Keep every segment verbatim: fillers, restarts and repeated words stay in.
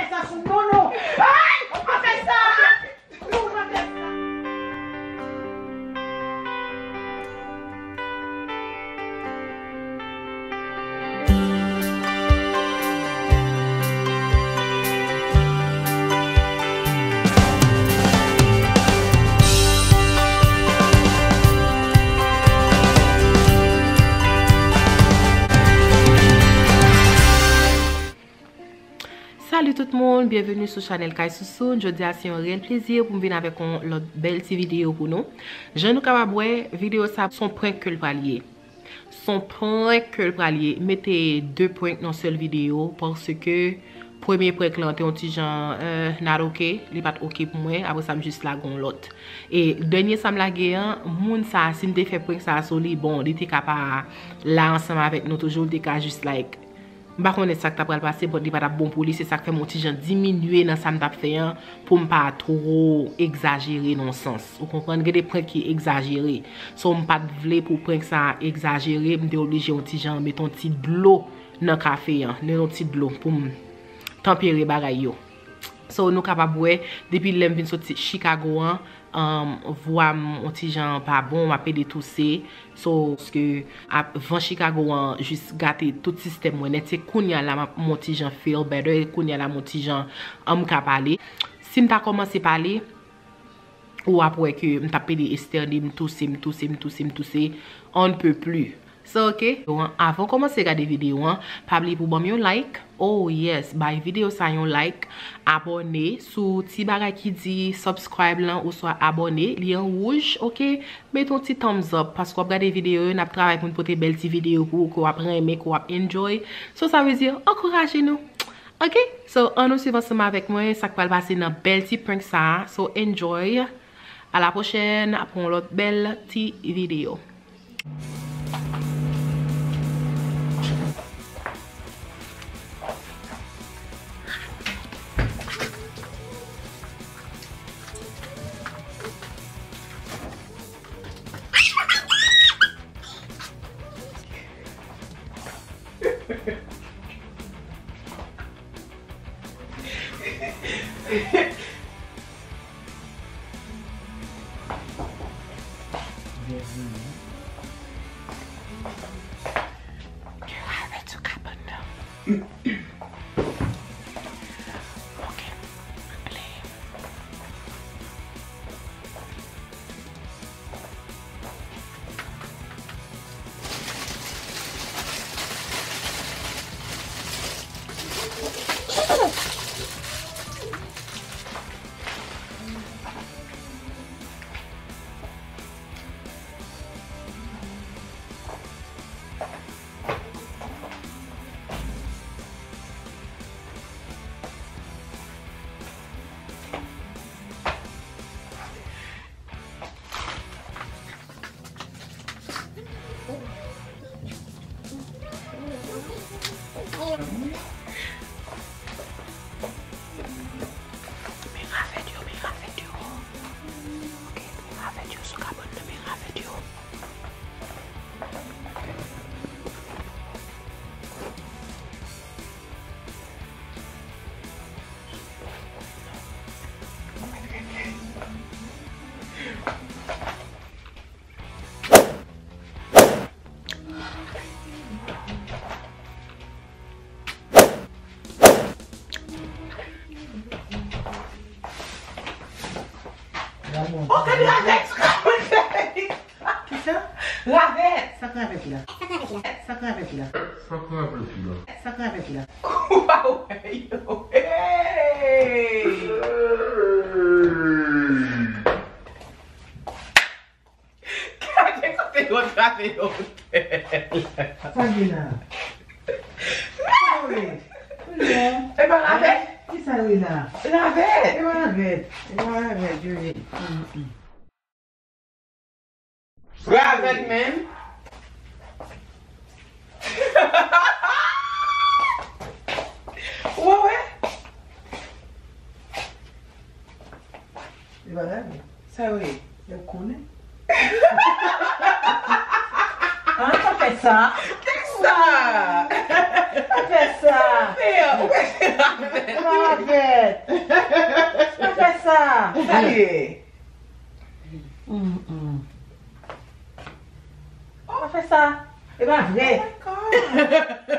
Sa sou non, non. Ay, ou pa fè sa. Non, ou pa fè sa. Salut tout moun, byenveni sou chanèl Kay Sousoun. Jodi a se yon reyèl plezi pou m vin avèk yon lòt bèl ti videyo pou nou. Jan nou kapab wè, videyo sa se yon prank ke l pral ye. Se yon prank ke l pral ye. M mete de prank nan sèl videyo paske premye prank lan te yon ti jan, euh, not ok. Li pa t ok pou mwen. Apre sa, m jis lage yon lòt. E dènye sa m lage an, moun sa, si m te fè prank sa sou li, bon, li te ka pa la ansanm avèk nou toujou, li te ka jis like, m pa konnen sa k ta pral pase, but li pa t ap bon pou li, se sa k fè m yon ti jan diminye nan sa m t ap fè an, pou m pa twò egzajere nan yon sans. Ou konprann? Gen de prank ki egzajere. So, m pa t vle pou prank sa egzajere, m te oblije yon ti jan mete yon ti dlo nan kafe an, nan yon ti dlo pou m tanpere bagay yo. So, nou kapab wè, depi lè m vin soti Chicago an, um, vwa m yon ti jan pa bon, m ap pede touse. So, paske ap, van Chicago an jis gate tout sistèm mwen nèt. Se kounye a la m ap m yon ti jan feel better, e kounye a la m yon ti jan, um, m ka pale. Si m ta kòmanse pale, ou ap wè ke m t ap pede estène, m touse, m touse, m touse, m touse, on ne peut plus. So, ok. Avan w kòmanse gade videyo an, pa bliye pou ban m yon like. Oh yes, bay videyo sa yon like. Abòne sou ti bagay ki di subscribe lan oswa abòne, li an wouj, ok? Mete yon ti thumbs up, paske w ap gade videyo yo, n ap travay pou n pote bèl ti videyo pou ou, ke w ap renmen, ke w ap enjoy. So, sa vle di, ankouraje nou. Ok? So, ann nou swiv ansanm avèk mwen, sa k pral pase nan bèl ti prank sa a. So, enjoy. A la pwochèn pou yon lòt bèl ti videyo. Men ravèt yo, men ravèt yo. Ok, men ravèt yo sou kabòn nan, men ravèt yo. Oh, gade ravèt! Kisa? Ravèt! Sa k ravèt la? Sa k ravèt la? Sa k ravèt la? Sa k ravèt la? Ou pa wè yo? Hey! Gade kote yo trape yo. Sa gen la? Sa w ye? E pa ravèt? Kisa yo ye la? Ravèt. E pa ravèt. E pa ravèt, yo ye. Mm, mm. Ravèt menm. Ou wè? Li pa gade. Sa yo ye? Yo konnen. Ah, pa fè sa. Kisa? Pa fè sa. Ou fè, ou fè ravèt. Pa fè Hey. Mm, mm. Pa fè sa. E pa vre. Oh my God.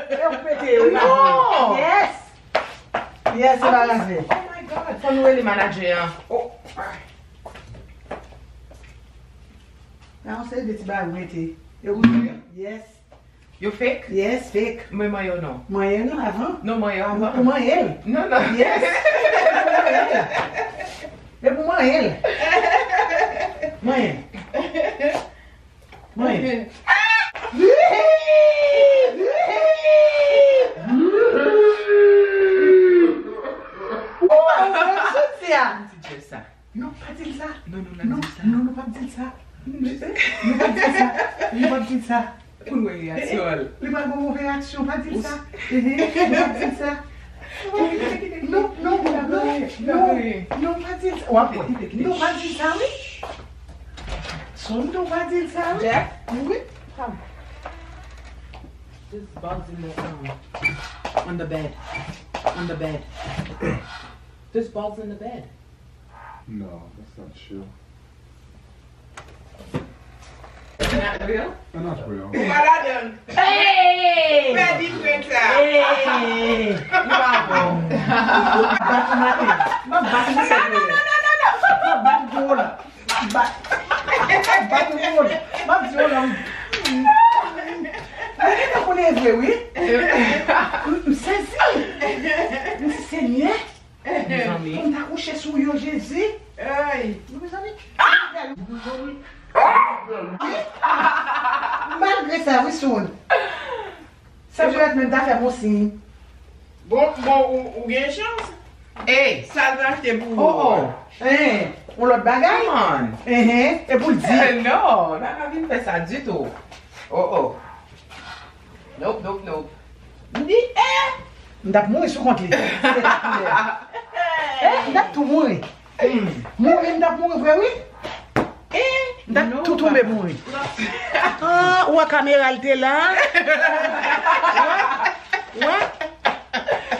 E ou pete yo, e pa vre. Non. Yes. Yes, e pa vre. Oh my God. Fò nou rele manager an. Oh. Nan yon seri de ti bagay ou mete. E ou vre? Yes. Yo fake? Yes, fake. Mwen manyen yo non. Manyen non avan. Non, manyen yo avan. Ou manyen l. Non, non. Yes. Depi ou manyen l. Manyen. Manyen. Ou pa wè jodi a. Ti Jess sa. Non, pa di l sa. Non, non, non, non, non, pa di l sa. Non, pa di l sa. Non, pa di l sa. Pou n wè reyaksyon l. Li pral gen move reyaksyon, pa di l sa. Ehe, non, pa di l sa. Non, non, non, non, non, pa di l sa. W ap wè. Non, pa di l sa, wi. Son non, pa di l sa, wi. Jeff? Wi. Come. There's bugs in the, um, on the bed. On the bed. There's bugs in the bed. No, that's not true. It's not real? They're not real. Ou pa ladan. Hey! Fè di prank sa. Hey! Ou pa bon. M ap bat ou maten. M ap bat ou maten. Non, non, non, non, non. M ap bat ou pou ou la. M ap bat. M ap bat ou pou ou la. M ap di ou la. Mwen gen tan konnen vre, wi. M, m sezi. M di, Senyè. Mezanmi. Pou m ta kouche sou yo, Jezi. Ay. Mezanmi. Malgre sa, wi, Soun. Sa Violette menm ta fè m yon siy. Bon, bon, ou, ou gen chans. Ey, sa l te achte pou ou. Oh, oh. Hein, yon lòt bagay? Come on. Hein, hein. E pou l di. Non, l pa ka vin fè sa ditou. Oh, oh. Nope, nope, nope. M di, eh! M t ap mouri sou kont li. Se ta koulè. Eh, m t ap tou mouri. Mouri, m t ap mouri vre, wi. Eh, m t ap tou tonbe mouri. Ah, ou wè kamera l te la? Wè? Wè?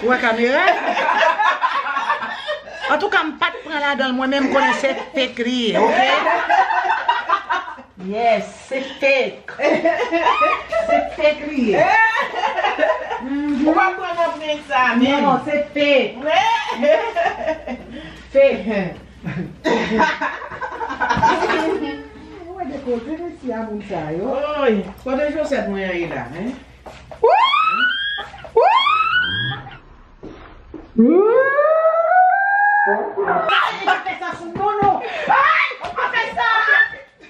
Ou wè kamera? Antouka, m pa t pran ladan l, mwen menm, m konnen se fake li ye, oke? Yes, se fake. Se fake li ye. Ou pa pran nan prank sa menm. Non, se fake. Fake. Ou wè de kote mesye a moun sa yo. Oy, kote Josette mwen an ye la, hein? Ay, pa fè sa sou non, non. Ay, pa fè sa.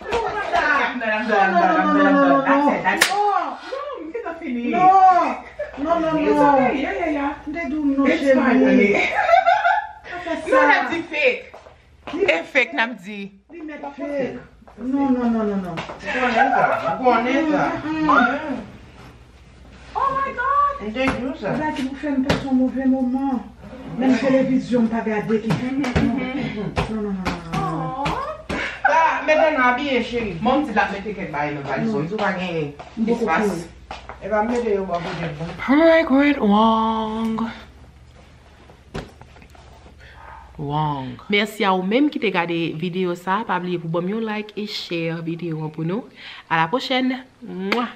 Non, non, non, non, non, non, non. Non, non, non, non, non. It's okay. Yeah, yeah, yeah. M te di w non, cheri. It's fine, honey. Pa fè sa. Nou la di fake. E fake n ap di. Li mèt fake. Non, non, non, non, non. M konnen sa. M konnen sa. Mm, mm, mm. Oh my God! M te di w sa. Bagay ki pou fè m pase yon move moman. Menm televizyon m pa gade ki. Non, non, non, non, non, non. Sa, mete nan abiye, cheri. Mwen m di l ap mete kèk bagay nan valiz ou. Li di w pa gen espas. Epa, m mete yo bò kote m. Fragrant Wong. Wong. Mèsi a ou menm ki te gade videyo sa. Pa bliye pou ban m yon like e share videyo an pou nou. À la prochaine. Mwa!